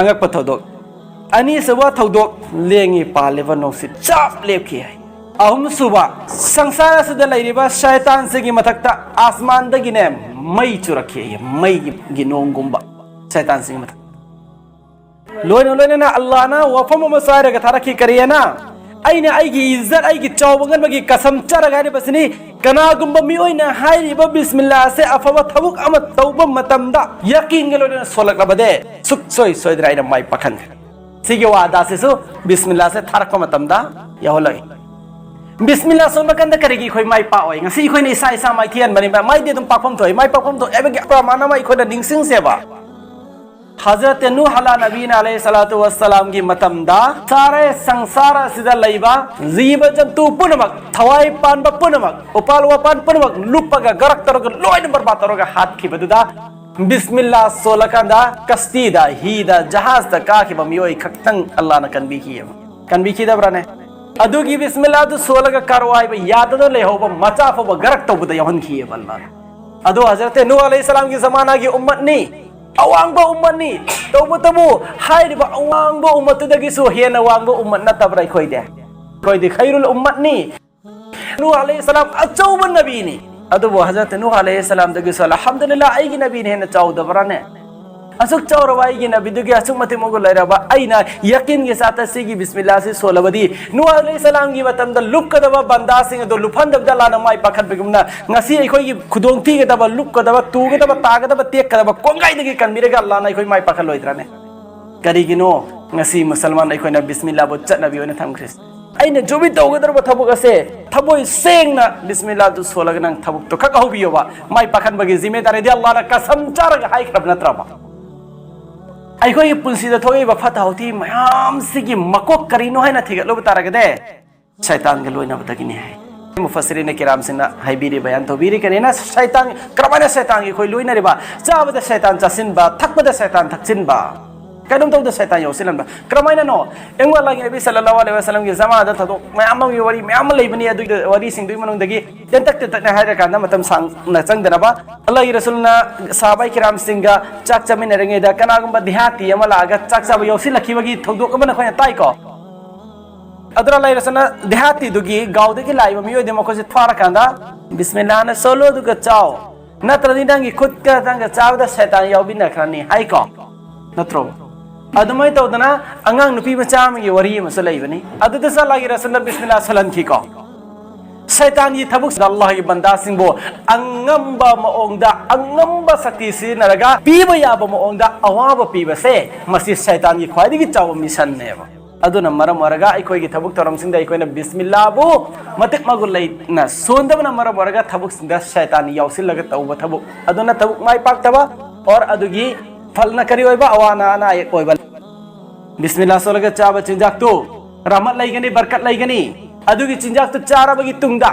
ꯑꯉꯛꯄ ꯊꯧꯗꯣꯛ꯫ ꯑꯅꯤꯁꯨꯕ ꯊꯧꯗꯣꯛ, ꯂꯦꯡꯉꯤ ꯄꯥꯜꯂꯤꯕ ꯅꯨꯡꯁꯤꯠ ꯆꯞ ꯂꯦꯞꯈꯤ ꯍꯥꯏ꯫ ꯑꯍꯨꯝꯁꯨꯕ, ꯁꯪꯁꯥꯔ ꯑꯁꯤꯗ ꯂꯩꯔꯤꯕ ꯁꯩꯇꯥꯟꯁꯤꯡꯒꯤ ꯃꯊꯛꯇ ꯑꯁꯃꯥꯟꯗꯒꯤꯅꯦ ꯃꯩ ꯆꯨꯔꯛꯈꯤ ꯍꯥꯏ, ꯃꯩꯒꯤ ꯅꯣꯡꯒꯨꯝꯕ ꯁꯩꯇꯥꯟꯁꯤꯡꯒꯤ ꯃꯊꯛꯇ꯫ ꯂꯣꯏꯅ ꯂꯣꯏꯅꯅ ꯑꯜꯂꯥꯍꯅ ꯋꯥꯐꯝ ꯑꯃꯁꯨ ꯍꯥꯏꯔꯒ ꯊꯥꯔꯛꯈꯤ, ꯀꯔꯤ ꯍꯥꯏꯅ? "ꯑꯩꯅ ꯑꯩꯒꯤ ꯏꯖꯠ, ꯑꯩꯒꯤ ꯆꯥꯎꯕ ꯉꯟꯕꯒꯤ ꯀꯁꯝ ꯆꯔꯒ ꯍꯥꯏꯔꯤꯕꯁꯤꯅꯤ, ꯀꯅꯥꯒꯨꯝꯕ ꯃꯤꯑꯣꯏꯅ ꯍꯥꯏꯔꯤꯕ ꯕꯤꯁꯃꯤꯜꯂꯥ ꯑꯁꯦ ꯑꯐꯕ ꯊꯕꯛ ꯑꯃ ꯇꯧꯕ ꯃꯇꯝꯗ ꯌꯥꯀꯤꯟꯒ ꯂꯣꯏꯅꯅ ꯁꯣꯜꯂꯛꯂꯕꯗꯤ ꯁꯨꯛꯁꯣꯏ ꯁꯣꯏꯗꯅ ꯑꯩꯅ ꯃꯥꯏ ꯄꯥꯛꯍꯟꯒꯅꯤ"꯫ ꯁꯤꯒꯤ ꯋꯥꯗꯥꯁꯤꯁꯨ ꯕꯤꯁꯃꯤꯜꯂꯥꯁꯦ ꯊꯥꯔꯛꯄ ꯃꯇꯝꯗ ꯌꯥꯎꯍꯜꯂꯛꯏ꯫ ꯕꯤꯁꯃꯤꯜꯂꯥ ꯁꯣꯟꯕ ꯀꯥꯟꯗ ꯀꯔꯤꯒꯤ ꯑꯩꯈꯣꯏ ꯃꯥꯏ ꯄꯥꯛꯑꯣꯏ? ꯉꯁꯤ ꯑꯩꯈꯣꯏꯅ ꯏꯁꯥ ꯏꯁꯥ ꯃꯥꯏꯊꯤꯍꯟꯕꯅꯤ, ꯃꯥꯏꯗꯤ ꯑꯗꯨꯝ ꯄꯥꯛꯐꯝ ꯊꯣꯛꯏ꯫ ꯃꯥꯏ ꯄꯥꯛꯐꯝ ꯊꯣꯛꯑꯦ ꯍꯥꯏꯕꯒꯤ ꯄ꯭ꯔꯃꯥꯟ ꯑꯃ ꯑꯩꯈꯣꯏꯅ ꯅꯤꯡꯁꯤꯡꯁꯦꯕ꯫ ꯍꯖꯔꯠ ꯅꯨꯍ ꯑꯂꯥ ꯅꯕꯤꯅ ꯑꯂꯩꯍꯤ ꯁꯂꯥꯇꯨ ꯋꯁꯁꯂꯥꯝꯒꯤ ꯃꯇꯝꯗ ꯁꯥꯔꯦ ꯁꯪꯁꯥꯔ ꯑꯁꯤꯗ ꯂꯩꯕ ꯖꯤꯕ ꯖꯟꯇꯨ ꯄꯨꯝꯅꯃꯛ, ꯊꯋꯥꯏ ꯄꯥꯟꯕ ꯄꯨꯝꯅꯃꯛ, ꯎꯄꯥꯜ ꯋꯥꯄꯥꯟ ꯄꯨꯝꯅꯃꯛ ꯂꯨꯞꯄꯒ ꯒꯔꯛ ꯇꯧꯔꯒ ꯂꯣꯏꯅ ꯕꯔꯕꯥꯗ ꯇꯧꯔꯒ ꯍꯥꯠꯈꯤꯕꯗꯨꯗ ꯕꯤꯁꯃꯤꯜꯂꯥ ꯁꯣꯜꯂꯀꯥꯟꯗ ꯀꯁꯇꯤꯗ, ꯍꯤꯗ, ꯖꯍꯥꯖꯇ ꯀꯥꯈꯤꯕ ꯃꯤꯑꯣꯏ ꯈꯛꯇꯪ ꯑꯜꯂꯥꯅ ꯀꯟꯕꯤꯈꯤꯑꯕ꯫ ꯀꯟꯕꯤꯈꯤꯗꯕ꯭ꯔꯥꯅꯦ? ꯑꯗꯨꯒꯤ ꯕꯤꯁꯃꯤꯜꯂꯥꯗꯨ ꯁꯣꯜꯂꯒ ꯀꯥꯔꯣ ꯍꯥꯏꯕ ꯌꯥꯗꯅ ꯂꯩꯍꯧꯕ ꯃꯆꯥ ꯐꯥꯎꯕ ꯒꯔꯛ ꯇꯧꯕꯗ ꯌꯥꯎꯍꯟꯈꯤꯑꯕ ꯑꯜꯂꯥꯅ꯫ ꯑꯗꯣ ꯍꯖꯔꯠ ꯅꯨꯍ ꯑꯂꯩꯍꯤ ꯁꯂꯥꯝꯒꯤ ꯖꯃꯥꯅꯥꯒꯤ ꯎꯝꯃꯠꯅꯤ, ꯑꯋꯥꯡꯕ ꯎꯝꯃꯠꯅꯤ꯫ ꯇꯧꯕꯇꯕꯨ ꯍꯥꯏꯔꯤꯕ ꯑꯋꯥꯡꯕ ꯎꯝꯃꯠꯇꯨꯗꯒꯤꯁꯨ ꯍꯦꯟꯅ ꯋꯥꯡꯕ ꯎꯝꯃꯠ ꯅꯠꯇꯕ꯭ꯔꯥ ꯑꯩꯈꯣꯏꯗꯤ? ꯑꯩꯈꯣꯏꯗꯤ ꯈꯩꯔꯨꯜ ꯎꯝꯃꯠꯅꯤ꯫ ꯅꯨꯍ ꯑꯂꯩꯍꯤ ꯁꯂꯥꯝ ꯑꯆꯧꯕ ꯅꯕꯤꯅꯤ꯫ ꯑꯗꯨꯕꯨ ꯍꯖꯔꯠ ꯅꯨꯍ ꯑꯂꯩꯍꯤ ꯁꯂꯥꯝꯗꯒꯤꯁꯨ ꯑꯜꯍꯝꯗꯨꯂꯤꯜꯂꯥ ꯑꯩꯒꯤ ꯅꯕꯤꯅ ꯍꯦꯟꯅ ꯆꯥꯎꯗꯕ꯭ꯔꯥꯅꯦ? ꯑꯁꯨꯛ ꯆꯥꯎꯔꯕ ꯑꯩꯒꯤ ꯅꯕꯤꯗꯨꯒꯤ ꯑꯁꯨꯛ ꯃꯇꯤꯛ ꯃꯒꯨꯟ ꯂꯩꯔꯕ ꯑꯩꯅ ꯌꯥꯀꯤꯟꯒꯤ ꯆꯥꯠꯇ ꯁꯤꯒꯤ ꯕꯤꯁꯃꯤꯜꯂꯥꯁꯤ ꯁꯣꯜꯂꯕꯗꯤ, ꯅꯨꯍ ꯑꯂꯩꯍꯤꯁꯁꯂꯥꯝꯒꯤ ꯃꯇꯝꯗ ꯂꯨꯞꯀꯗꯕ ꯕꯟꯗꯥꯁꯤꯡ ꯑꯗꯨ ꯂꯨꯞꯍꯟꯗꯕꯗ ꯑꯜꯂꯥꯍꯅ ꯃꯥꯏ ꯄꯥꯛꯍꯟꯕꯒꯨꯝꯅ, ꯉꯁꯤ ꯑꯩꯈꯣꯏꯒꯤ ꯈꯨꯗꯣꯡ ꯊꯤꯒꯗꯕ, ꯂꯨꯞꯀꯗꯕ, ꯇꯨꯒꯗꯕ, ꯇꯥꯒꯗꯕ, ꯇꯦꯛꯀꯗꯕ ꯀꯣꯡꯒꯥꯏꯗꯒꯤ ꯀꯟꯕꯤꯔꯒ ꯑꯜꯂꯥꯍꯅ ꯑꯩꯈꯣꯏ ꯃꯥꯏ ꯄꯥꯛꯍꯜꯂꯣꯏꯗ꯭ꯔꯅꯦ? ꯀꯔꯤꯒꯤꯅꯣ ꯉꯁꯤ ꯃꯨꯁꯜꯃꯥꯟ ꯑꯩꯈꯣꯏꯅ ꯕꯤꯁꯃꯤꯜꯂꯥꯕꯨ ꯆꯠꯅꯕꯤ ꯑꯣꯏꯅ ꯊꯝꯈ꯭ꯔꯤꯁꯦ? ꯑꯩꯅ ꯖꯨꯕꯤ ꯇꯧꯒꯗꯧꯔꯕ ꯊꯕꯛ ꯑꯁꯦ ꯊꯃꯣꯏ ꯁꯦꯡꯅ ꯕꯤꯁꯃꯤꯜꯂꯥꯗꯨ ꯁꯣꯜꯂꯒ ꯅꯪ ꯊꯕꯛꯇꯣ ꯈꯛ ꯍꯧꯕꯤꯌꯣꯕ, ꯃꯥꯏ ꯄꯥꯛꯍꯟꯕꯒꯤ ꯖꯤꯝꯃꯦꯗꯥꯔꯤꯗꯤ ꯑꯜꯂꯥꯍꯅ ꯀꯁꯝ ꯆꯥꯔꯒ ꯍꯥꯏꯈ꯭ꯔꯕ ꯅꯠꯇ꯭ꯔꯕ? ꯑꯩꯈꯣꯏꯒꯤ ꯄꯨꯟꯁꯤꯗ ꯊꯣꯛꯏꯕ ꯐꯠꯇ ꯍꯥꯎꯊꯤ ꯃꯌꯥꯝꯁꯤꯒꯤ ꯃꯀꯣꯛ ꯀꯔꯤꯅꯣ ꯍꯥꯏꯅ ꯊꯤꯒꯠꯂꯨꯕ ꯇꯥꯔꯒꯗꯤ, ꯁꯩꯇꯥꯟꯒ ꯂꯣꯏꯅꯕꯗꯒꯤꯅꯤ ꯍꯥꯏ꯫ ꯃꯨꯐꯁꯤꯔꯤꯅ ꯀꯤꯔꯥꯝꯁꯤꯡꯅ ꯍꯥꯏꯕꯤꯔꯤ, ꯕꯌꯥꯟ ꯇꯧꯕꯤꯔꯤ, ꯀꯔꯤꯅ ꯁꯩꯇꯥꯟ, ꯀꯔꯝꯍꯥꯏꯅ ꯁꯩꯇꯥꯟꯒꯤ ꯑꯩꯈꯣꯏ ꯂꯣꯏꯅꯔꯤꯕ? ꯆꯥꯕꯗ ꯁꯩꯇꯥꯟ ꯆꯥꯁꯤꯟꯕ, ꯊꯛꯄꯗ ꯁꯩꯇꯥꯟ ꯊꯛꯆꯤꯟꯕ, ꯀꯩꯅꯣꯝ ꯇꯧꯗ ꯁꯩꯇꯥꯟ ꯌꯥꯎꯁꯤꯜꯍꯟꯕ꯫ ꯀꯔꯝꯍꯥꯏꯅꯅꯣ? ꯑꯩꯉꯣꯟ ꯑꯜꯂꯥꯍꯒꯤ ꯅꯕꯤ ꯁꯜꯂꯜꯂꯥꯍꯨ ꯑꯂꯩꯍꯤ ꯋꯁꯜꯂꯝꯒꯤ ꯖꯃꯥꯅꯗ ꯊꯧꯗꯣꯛ ꯃꯌꯥꯝ ꯑꯃꯒꯤ ꯋꯥꯔꯤ ꯃꯌꯥꯝ ꯑꯃ ꯂꯩꯕꯅꯤ꯫ ꯑꯗꯨꯒꯤ ꯋꯥꯔꯤꯁꯤꯡꯗꯨꯒꯤ ꯃꯅꯨꯡꯗꯒꯤ ꯇꯦꯟꯇꯛ ꯇꯦꯟꯇꯛꯅ ꯍꯥꯏꯔꯀꯥꯟꯗ ꯃꯇꯝ ꯁꯥꯡꯅ ꯆꯪꯗꯅꯕ, ꯑꯜꯂꯥꯍꯒꯤ ꯔꯁꯨꯜꯅ ꯁꯍꯥꯕꯥꯏ ꯀꯤꯔꯥꯝꯁꯤꯡꯒ ꯆꯥꯛ ꯆꯥꯃꯤꯟꯅꯔꯤꯉꯩꯗ ꯀꯅꯥꯒꯨꯝꯕ ꯗꯤꯍꯥꯇꯤ ꯑꯃ ꯂꯥꯛꯑꯒ ꯆꯥꯛ ꯆꯥꯕ ꯌꯥꯎꯁꯤꯜꯂꯛꯈꯤꯕꯒꯤ ꯊꯧꯗꯣꯛ ꯑꯃ ꯑꯩꯈꯣꯏꯅ ꯇꯥꯏꯀꯣ꯫ ꯑꯗꯨꯅ ꯂꯩꯔꯁꯨꯅ ꯗꯦꯍꯥꯇꯤꯗꯨꯒꯤ ꯒꯥꯎꯗꯒꯤ ꯂꯥꯛꯏꯕ ꯃꯤꯑꯣꯏꯗꯨ ꯃꯈꯣꯏꯁꯦ ꯐꯥꯔꯀꯥꯟꯗ, "ꯕꯤꯁꯃꯤꯜꯂꯥꯍꯅ ꯁꯣꯜꯂꯣ ꯑꯗꯨꯒ ꯆꯥꯎ, ꯅꯠꯇ꯭ꯔꯗꯤ ꯅꯪꯒꯤ ꯈꯨꯠꯀ ꯅꯪꯒ ꯆꯥꯕꯗ ꯁꯩꯇꯥꯟ ꯌꯥꯎꯕꯤꯟꯅꯈ꯭ꯔꯅꯤ" ꯍꯥꯏꯀꯣ, ꯅꯠꯇ꯭ꯔꯣ? ꯑꯗꯨꯃꯥꯏꯅ ꯇꯧꯗꯅ ꯑꯉꯥꯡ ꯅꯨꯄꯤ ꯃꯆꯥ ꯑꯃꯒꯤ ꯋꯥꯔꯤ ꯑꯃꯁꯨ ꯂꯩꯕꯅꯤ꯫ ꯑꯗꯨꯗꯁꯨ ꯑꯜꯂꯥꯍꯒꯤ ꯔꯁꯨꯜꯅ ꯕꯤꯁꯃꯤꯜꯂꯥ ꯁꯣꯜꯍꯟꯈꯤꯀꯣ꯫ ꯁꯩꯇꯥꯟꯒꯤ ꯊꯕꯛꯁꯤꯗ ꯑꯜꯂꯥꯍꯒꯤ ꯕꯟꯗꯥꯁꯤꯡꯕꯨ ꯑꯉꯝꯕ ꯃꯑꯣꯡꯗ, ꯑꯉꯝꯕ ꯁꯛꯇꯤ ꯁꯤꯖꯤꯟꯅꯔꯒ ꯄꯤꯕ ꯌꯥꯕ ꯃꯑꯣꯡꯗ ꯑꯋꯥꯕ ꯄꯤꯕꯁꯦ, ꯃꯁꯤ ꯁꯩꯇꯥꯟꯒꯤ ꯈ꯭ꯋꯥꯏꯗꯒꯤ ꯆꯥꯎꯕ ꯃꯤꯁꯟꯅꯦꯕ꯫ ꯑꯗꯨꯅ ꯃꯔꯝ ꯑꯣꯏꯔꯒ ꯑꯩꯈꯣꯏꯒꯤ ꯊꯕꯛ ꯊꯧꯔꯝꯁꯤꯡꯗ ꯑꯩꯈꯣꯏꯅ ꯕꯤꯁꯃꯤꯜꯂꯥꯕꯨ ꯃꯇꯤꯛ ꯃꯒꯨꯟ ꯂꯩꯅ ꯁꯣꯟꯗꯕꯅ ꯃꯔꯝ ꯑꯣꯏꯔꯒ ꯊꯕꯛꯁꯤꯡꯗ ꯁꯩꯇꯥꯟ ꯌꯥꯎꯁꯤꯜꯂꯒ ꯇꯧꯕ ꯊꯕꯛ ꯑꯗꯨꯅ ꯊꯕꯛ ꯃꯥꯏ ꯄꯥꯛꯇꯕ, ꯑꯣꯔ ꯑꯗꯨꯒꯤ ꯐꯜꯅ ꯀꯔꯤ ꯑꯣꯏꯕ? ꯑꯋꯥ ꯑꯅꯥ, ꯑꯅꯥ ꯑꯌꯦꯛ ꯑꯣꯏꯕ꯫ ꯕꯤꯁꯃꯤꯜꯂꯥ ꯁꯣꯜꯂꯒ ꯆꯥꯕ ꯆꯤꯟꯖꯥꯛꯇꯨ ꯔꯍꯃꯠ ꯂꯩꯒꯅꯤ, ꯕꯔꯀꯠ ꯂꯩꯒꯅꯤ꯫ ꯑꯗꯨꯒꯤ ꯆꯤꯟꯖꯥꯛꯇꯨ ꯆꯥꯔꯕꯒꯤ ꯇꯨꯡꯗ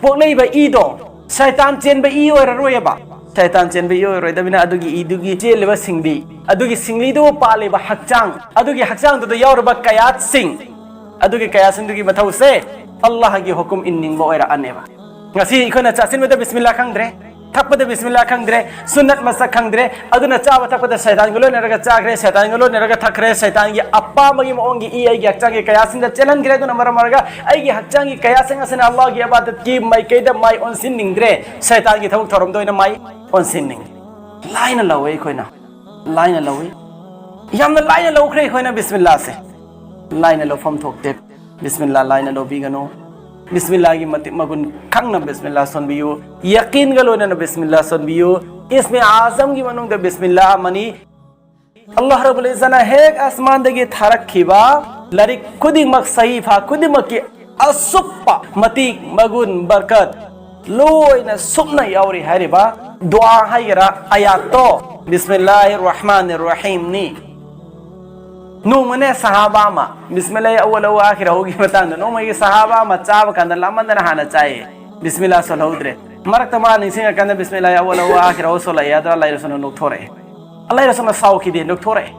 ꯄꯣꯛꯂꯛꯏꯕ ꯏꯗꯣ ꯁꯩꯇꯥꯟ ꯆꯦꯟꯕ ꯏ ꯑꯣꯏꯔꯔꯣꯏꯑꯕ꯫ ꯁꯩꯇꯥꯟ ꯆꯦꯟꯕ ꯏ ꯑꯣꯏꯔꯣꯏꯗꯕꯅꯤꯅ ꯑꯗꯨꯒꯤ ꯏꯗꯨꯒꯤ ꯆꯦꯜꯂꯤꯕ ꯁꯤꯡꯂꯤ, ꯑꯗꯨꯒꯤ ꯁꯤꯡꯂꯤꯗꯨ ꯄꯥꯜꯂꯤꯕ ꯍꯛꯆꯥꯡ, ꯑꯗꯨꯒꯤ ꯍꯛꯆꯥꯡꯗꯨꯗ ꯌꯥꯎꯔꯕ ꯀꯌꯥꯠꯁꯤꯡ, ꯑꯗꯨꯒꯤ ꯀꯌꯥꯠꯁꯤꯡꯗꯨꯒꯤ ꯃꯊꯧꯁꯦ ꯑꯜꯂꯥꯍꯒꯤ ꯍꯨꯀꯨꯝ ꯏꯟꯅꯤꯡꯕ ꯑꯣꯏꯔꯛꯑꯅꯦꯕ꯫ ꯉꯁꯤ ꯑꯩꯈꯣꯏꯅ ꯆꯥꯁꯤꯟꯕꯗ ꯕꯤꯁꯃꯤꯜꯂꯥ ꯈꯪꯗ꯭ꯔꯦ, ꯊꯛꯄꯗ ꯕꯤꯁꯃꯤꯜꯂꯥ ꯈꯪꯗ꯭ꯔꯦ, ꯁꯨꯟꯅꯠ ꯃꯁꯛ ꯈꯪꯗ꯭ꯔꯦ, ꯑꯗꯨꯅ ꯆꯥꯕ ꯊꯛꯄꯗ ꯁꯩꯇꯥꯟꯒ ꯂꯣꯏꯅꯔꯒ ꯆꯥꯈ꯭ꯔꯦ, ꯁꯩꯇꯥꯟꯒ ꯂꯣꯏꯅꯔꯒ ꯊꯛꯈ꯭ꯔꯦ, ꯁꯩꯇꯥꯟꯒꯤ ꯑꯄꯥꯝꯕꯒꯤ ꯃꯑꯣꯡꯒꯤ ꯏ ꯑꯩꯒꯤ ꯍꯛꯆꯥꯡꯒꯤ ꯀꯌꯥꯁꯤꯡꯗ ꯆꯦꯜꯍꯟꯈ꯭ꯔꯦ꯫ ꯑꯗꯨꯅ ꯃꯔꯝ ꯑꯣꯏꯔꯒ ꯑꯩꯒꯤ ꯍꯛꯆꯥꯡꯒꯤ ꯀꯌꯥꯁꯤꯡ ꯑꯁꯤꯅ ꯑꯜꯂꯥꯍꯒꯤ ꯑꯕꯥꯗꯠꯀꯤ ꯃꯥꯏꯀꯩꯗ ꯃꯥꯏ ꯑꯣꯟꯁꯤꯟꯅꯤꯡꯗ꯭ꯔꯦ, ꯁꯩꯇꯥꯟꯒꯤ ꯊꯕꯛ ꯊꯧꯔꯝꯗ ꯑꯣꯏꯅ ꯃꯥꯏ ꯑꯣꯟꯁꯤꯟꯅꯤꯡꯉꯤ꯫ ꯂꯥꯏꯅ ꯂꯧꯋꯦ ꯑꯩꯈꯣꯏꯅ꯫ ꯂꯥꯏꯅ ꯂꯧꯏ꯫ ꯌꯥꯝꯅ ꯂꯥꯏꯅ ꯂꯧꯈ꯭ꯔꯦ ꯑꯩꯈꯣꯏꯅ ꯕꯤꯁꯃꯤꯜꯂꯥꯁꯦ꯫ ꯂꯥꯏꯅ ꯂꯧꯐꯝ ꯊꯣꯛꯇꯦ꯫ ꯕꯤꯁꯃꯤꯜꯂꯥ ꯂꯥꯏꯅ ꯂꯧꯕꯤꯒꯅꯨ꯫ ꯕꯤꯁꯃꯤꯜꯂꯥꯒꯤ ꯃꯇꯤꯛ ꯃꯒꯨꯟ ꯈꯪꯅ ꯕꯤꯁꯃꯤꯜꯂꯥ ꯁꯣꯟꯕꯤꯌꯨ꯫ ꯌꯀꯤꯟꯒ ꯂꯣꯏꯅꯅ ꯕꯤꯁꯃꯤꯜꯂꯥ ꯁꯣꯟꯕꯤꯌꯨ꯫ ꯏꯁꯃꯦ ꯑꯥꯖꯝꯒꯤ ꯃꯅꯨꯡꯗ ꯕꯤꯁꯃꯤꯜꯂꯥ ꯑꯃꯅꯤ꯫ ꯑꯜꯂꯥꯍ ꯔꯕꯨꯜ ꯏꯖ꯭ꯖꯠꯅ ꯍꯦꯛ ꯑꯁꯃꯥꯟꯗꯒꯤ ꯊꯥꯔꯛꯈꯤꯕ ꯂꯥꯏꯔꯤꯛ ꯈꯨꯗꯤꯡꯃꯛ, ꯁꯍꯤꯐꯥ ꯈꯨꯗꯤꯡꯃꯛꯀꯤ ꯑꯁꯨꯞꯄ ꯃꯇꯤꯛ ꯃꯒꯨꯟ, ꯕꯔꯀꯠ ꯂꯣꯏꯅ ꯁꯨꯞꯅ ꯌꯥꯎꯔꯤ ꯍꯥꯏꯔꯤꯕ ꯗꯨꯑꯥ ꯍꯥꯏꯒꯦꯔꯥ, ꯑꯌꯥꯠꯇꯣ, ꯕꯤꯁꯃꯤꯜꯂꯥꯍꯤꯔ ꯔꯍꯃꯥꯅꯤꯔ ꯔꯍꯤꯝꯅꯤ꯫ ꯅꯣꯡꯃꯅꯦ ꯁꯍꯥꯕꯥ ꯑꯃ, ꯕꯤꯁꯃꯤꯜꯂꯥꯍꯤ ꯑꯋ꯭ꯋꯜ ꯍꯨꯋ ꯑꯥꯈꯤꯔꯍꯨꯒꯤ ꯃꯇꯥꯡꯗ, ꯅꯣꯡꯃꯒꯤ ꯁꯍꯥꯕꯥ ꯑꯃ ꯆꯥꯕ ꯀꯥꯟꯗ ꯂꯥꯝꯃꯟꯗꯅ ꯍꯥꯟꯅ ꯆꯥꯏꯌꯦ, ꯕꯤꯁꯃꯤꯜꯂꯥ ꯁꯣꯜꯍꯧꯗ꯭ꯔꯦ꯫ ꯃꯔꯛꯇ ꯃꯥ ꯅꯤꯡꯁꯤꯡꯉꯀꯥꯟꯗ ꯕꯤꯁꯃꯤꯜꯂꯥꯍꯤ ꯑꯋ꯭ꯋꯜ ꯍꯨꯋ ꯑꯥꯈꯤꯔꯍꯨ ꯁꯣꯜꯂꯛꯑꯦ, ꯑꯗ ꯑꯜꯂꯥꯍ ꯔꯁꯨꯜꯅ ꯅꯣꯛꯊꯣꯔꯛꯑꯦ꯫ ꯑꯜꯂꯥꯍ ꯔꯁꯨꯜꯅ ꯁꯥꯎꯈꯤꯗꯦ, ꯅꯣꯛꯊꯣꯔꯛꯑꯦ꯫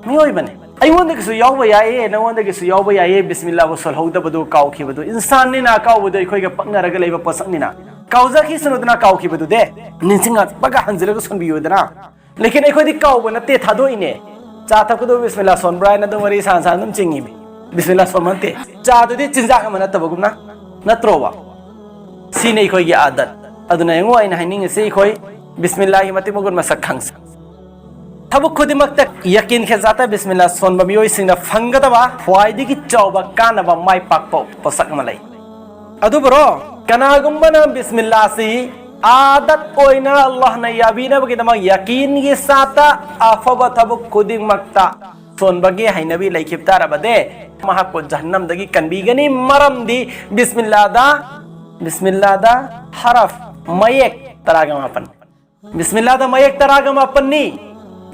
ꯃꯤꯑꯣꯏꯕꯅꯦ꯫ ꯑꯩꯉꯣꯟꯗꯒꯤꯁꯨ ꯌꯥꯎꯕ ꯌꯥꯏꯌꯦ, ꯅꯉꯣꯟꯗꯒꯤꯁꯨ ꯌꯥꯎꯕ ꯌꯥꯏꯌꯦ, ꯕꯤꯁꯃꯤꯜꯂꯥꯍꯕꯨ ꯁꯣꯜꯍꯧꯗꯕꯗꯨ, ꯀꯥꯎꯈꯤꯕꯗꯨ꯫ ꯏꯟꯁꯥꯟꯅꯤꯅ, ꯑꯀꯥꯎꯕꯗꯨ ꯑꯩꯈꯣꯏꯒ ꯄꯛꯅꯔꯒ ꯂꯩꯕ ꯄꯣꯠꯁꯛꯅꯤꯅ꯫ ꯀꯥꯎꯖꯈꯤꯁꯅꯨꯗꯅ, ꯀꯥꯎꯈꯤꯕꯗꯨꯗꯤ ꯅꯤꯡꯁꯤꯡꯉꯛꯄꯒ ꯍꯟꯖꯤꯜꯂꯒ ꯁꯣꯟꯕꯤꯌꯨꯗꯅ꯫ ꯂꯦꯀꯤꯟ ꯑꯩꯈꯣꯏꯗꯤ ꯀꯥꯎꯕ ꯅꯠꯇꯦ, ꯊꯥꯗꯣꯛꯏꯅꯦ꯫ ꯆꯥ ꯊꯛꯄꯗꯨ ꯕꯤꯁꯃꯤꯜꯂꯥ ꯁꯣꯟꯕ꯭ꯔꯥ ꯍꯥꯏꯅ ꯑꯗꯨꯝ ꯋꯥꯔꯤ ꯁꯥꯟꯅ ꯁꯥꯟꯅ ꯑꯗꯨꯝ ꯆꯤꯡꯉꯤꯃꯤ꯫ ꯕꯤꯁꯃꯤꯜꯂꯥ ꯁꯣꯟꯕ ꯅꯠꯇꯦ꯫ ꯆꯥꯗꯨꯗꯤ ꯆꯤꯟꯖꯥꯛ ꯑꯃ ꯅꯠꯇꯕꯒꯨꯝꯅ, ꯅꯠꯇ꯭ꯔꯣꯕ? ꯁꯤꯅꯤ ꯑꯩꯈꯣꯏꯒꯤ ꯑꯥꯗꯠ꯫ ꯑꯗꯨꯅ ꯌꯦꯡꯉꯨ, ꯑꯩꯅ ꯍꯥꯏꯅꯤꯡꯉꯤꯁꯤ, ꯑꯩꯈꯣꯏ ꯕꯤꯁꯃꯤꯜꯂꯥꯒꯤ ꯃꯇꯤꯛ ꯃꯒꯨꯟ ꯃꯁꯛ ꯈꯪꯁꯤ꯫ ꯊꯕꯛ ꯈꯨꯗꯤꯡꯃꯛꯇ ꯌꯀꯤꯟ ꯈꯦꯖꯥꯠꯇ ꯕꯤꯁꯃꯤꯜꯂꯥ ꯁꯣꯟꯕ ꯃꯤꯑꯣꯏꯁꯤꯡꯅ ꯐꯪꯒꯗꯕ ꯈ꯭ꯋꯥꯏꯗꯒꯤ ꯆꯥꯎꯕ ꯀꯥꯟꯅꯕ, ꯃꯥꯏ ꯄꯥꯛꯄ ꯄꯣꯠꯁꯛ ꯑꯃ ꯂꯩ꯫ ꯑꯗꯨꯕꯨꯔꯣ, ꯀꯅꯥꯒꯨꯝꯕꯅ ꯕꯤꯁꯃꯤꯜꯂꯥꯁꯤ ꯑꯥꯗꯠ ꯑꯣꯏꯅ ꯑꯜꯂꯥꯍꯅ ꯌꯥꯕꯤꯅꯕꯒꯤꯗꯃꯛ ꯌꯀꯤꯟꯒꯤ ꯁꯥꯠꯇ ꯑꯐꯕ ꯊꯕꯛ ꯈꯨꯗꯤꯡꯃꯛꯇ ꯁꯣꯟꯕꯒꯤ ꯍꯩꯅꯕꯤ ꯂꯩꯈꯤꯕ ꯇꯥꯔꯕꯗꯤ, ꯃꯍꯥꯛꯄꯨ ꯖꯍꯟꯅꯝꯗꯒꯤ ꯀꯟꯕꯤꯒꯅꯤ꯫ ꯃꯔꯝꯗꯤ ꯕꯤꯁꯃꯤꯜꯂꯥꯗ, ꯕꯤꯁꯃꯤꯜꯂꯥꯗ ꯍꯔꯐ, ꯃꯌꯦꯛ ꯇꯔꯥꯒ ꯃꯥꯄꯟ꯫ ꯕꯤꯁꯃꯤꯜꯂꯥꯗ ꯃꯌꯦꯛ ꯇꯔꯥꯒ ꯃꯥꯄꯟꯅꯤ꯫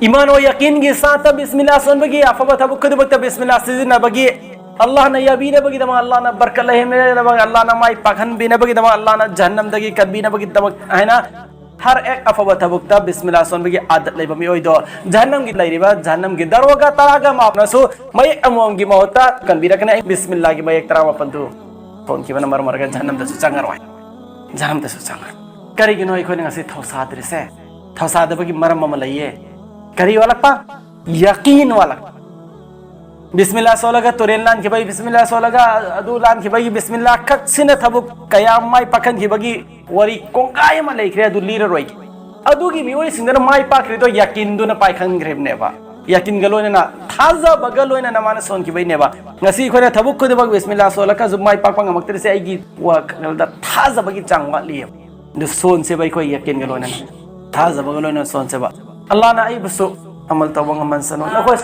ꯏꯃꯥꯟ ꯑꯣ ꯌꯀꯤꯟꯒꯤ ꯁꯥꯠꯇ ꯕꯤꯁꯃꯤꯜꯂꯥ ꯁꯣꯟꯕꯒꯤ, ꯑꯐꯕ ꯊꯕꯛ ꯈꯨꯗꯤꯡꯃꯛꯇ ꯕꯤꯁꯃꯤꯜꯂꯥ ꯁꯤꯖꯤꯟꯅꯕꯒꯤ, ꯑꯜꯂꯥꯍꯅ ꯌꯥꯕꯤꯅꯕꯒꯤꯗꯃꯛ, ꯑꯜꯂꯥꯍꯅ ꯕꯔꯀꯠ ꯂꯩꯍꯟꯕꯤꯅꯕꯒꯤꯗꯃꯛ, ꯑꯜꯂꯥꯍꯅ ꯃꯥꯏ ꯄꯥꯛꯍꯟꯕꯤꯅꯕꯒꯤꯗꯃꯛ, ꯑꯜꯂꯥꯍꯅ ꯖꯍꯟꯅꯝꯗꯒꯤ ꯀꯟꯕꯤꯅꯕꯒꯤꯗꯃꯛ ꯍꯥꯏꯅ ꯍꯔ ꯑꯦꯛ ꯑꯐꯕ ꯊꯕꯛꯇ ꯕꯤꯁꯃꯤꯜꯂꯥ ꯁꯣꯟꯕꯒꯤ ꯑꯥꯗꯠ ꯂꯩꯕ ꯃꯤꯑꯣꯏꯗꯣ ꯖꯍꯟꯅꯝꯒꯤ ꯂꯩꯔꯤꯕ ꯖꯍꯟꯅꯝꯒꯤ ꯗꯔꯋꯥꯒ ꯇꯔꯥꯒ ꯃꯥꯄꯟꯅꯁꯨ ꯃꯌꯦꯛ ꯑꯃꯃꯝꯒꯤ ꯃꯍꯨꯠꯇ ꯀꯟꯕꯤꯔꯛꯀꯅꯤ꯫ ꯑꯩ ꯕꯤꯁꯃꯤꯜꯂꯥꯒꯤ ꯃꯌꯦꯛ ꯇꯔꯥꯃꯥꯄꯟꯗꯨ ꯁꯣꯟꯈꯤꯕꯅ ꯃꯔꯝ ꯑꯣꯏꯔꯒ ꯖꯍꯟꯅꯝꯗꯁꯨ ꯆꯪꯉꯔꯣꯏ, ꯖꯍꯟꯅꯝꯗꯁꯨ ꯆꯪꯉꯔꯣꯏ꯫ ꯀꯔꯤꯒꯤꯅꯣ ꯑꯩꯈꯣꯏꯅ ꯉꯁꯤ ꯊꯧꯁꯥꯗ꯭ꯔꯤꯁꯦ? ꯊꯧꯁꯥꯗꯕꯒꯤ ꯃꯔꯝ ꯑꯃ ꯂꯩꯌꯦ꯫ ꯀꯔꯤ ꯋꯥꯠꯂꯛꯄ? ꯌꯀꯤꯟ ꯋꯥꯠꯂꯛꯄ꯫ ꯕꯤꯁꯃꯤꯜꯂꯥ ꯁꯣꯜꯂꯒ ꯇꯨꯔꯦꯜ ꯂꯥꯟꯈꯤꯕꯒꯤ ꯕꯤꯁꯃꯤꯜꯂꯥ ꯁꯣꯜꯂꯒ, ꯑꯗꯨ ꯂꯥꯟꯈꯤꯕꯒꯤ ꯕꯤꯁꯃꯤꯜꯂꯥ ꯈꯛꯁꯤꯅ ꯊꯕꯛ ꯀꯌꯥ ꯃꯥꯏ ꯄꯥꯛꯍꯟꯈꯤꯕꯒꯤ ꯋꯥꯔꯤ ꯀꯣꯡꯒꯥꯏ ꯑꯃ ꯂꯩꯈ꯭ꯔꯦ, ꯑꯗꯨ ꯂꯤꯔꯔꯣꯏꯒꯦ꯫ ꯑꯗꯨꯒꯤ ꯃꯤꯑꯣꯏꯁꯤꯡꯗꯨꯅ ꯃꯥꯏ ꯄꯥꯛꯈ꯭ꯔꯤꯗꯣ ꯌꯥꯀꯤꯟꯗꯨꯅ ꯄꯥꯏꯈꯟꯈ꯭ꯔꯤꯕꯅꯦꯕ꯫ ꯌꯥꯀꯤꯟꯒ ꯂꯣꯏꯅꯅ, ꯊꯥꯖꯕꯒ ꯂꯣꯏꯅꯅ ꯃꯥꯅ ꯁꯣꯟꯈꯤꯕꯩꯅꯦꯕ꯫ ꯉꯁꯤ ꯑꯩꯈꯣꯏꯅ ꯊꯕꯛ ꯈꯨꯗꯤꯡꯃꯛ ꯕꯤꯁꯃꯤꯜꯂꯥ ꯁꯣꯜꯂꯒꯁꯨ ꯃꯥꯏ ꯄꯥꯛꯄ ꯉꯝꯃꯛꯇ꯭ꯔꯤꯁꯦ ꯑꯩꯒꯤ ꯋꯥꯈꯜꯗ ꯊꯥꯖꯕꯒꯤ ꯆꯥꯡ ꯋꯥꯠꯂꯤꯑꯕ꯫ ꯑꯗꯨ ꯁꯣꯟꯁꯦꯕ ꯑꯩꯈꯣꯏ ꯌꯥꯀꯤꯟꯒ ꯂꯣꯏꯅꯅ, ꯊꯥꯖꯕꯒ ꯂꯣꯏꯅꯅ ꯁꯣꯟꯁꯦꯕ꯫ ꯑꯜꯂꯥꯅ ꯑꯩꯕꯨꯁꯨ ꯑꯃꯜ ꯇꯧꯕ ꯉꯝꯍꯟꯁꯅꯨ꯫ ꯅꯈꯣꯏ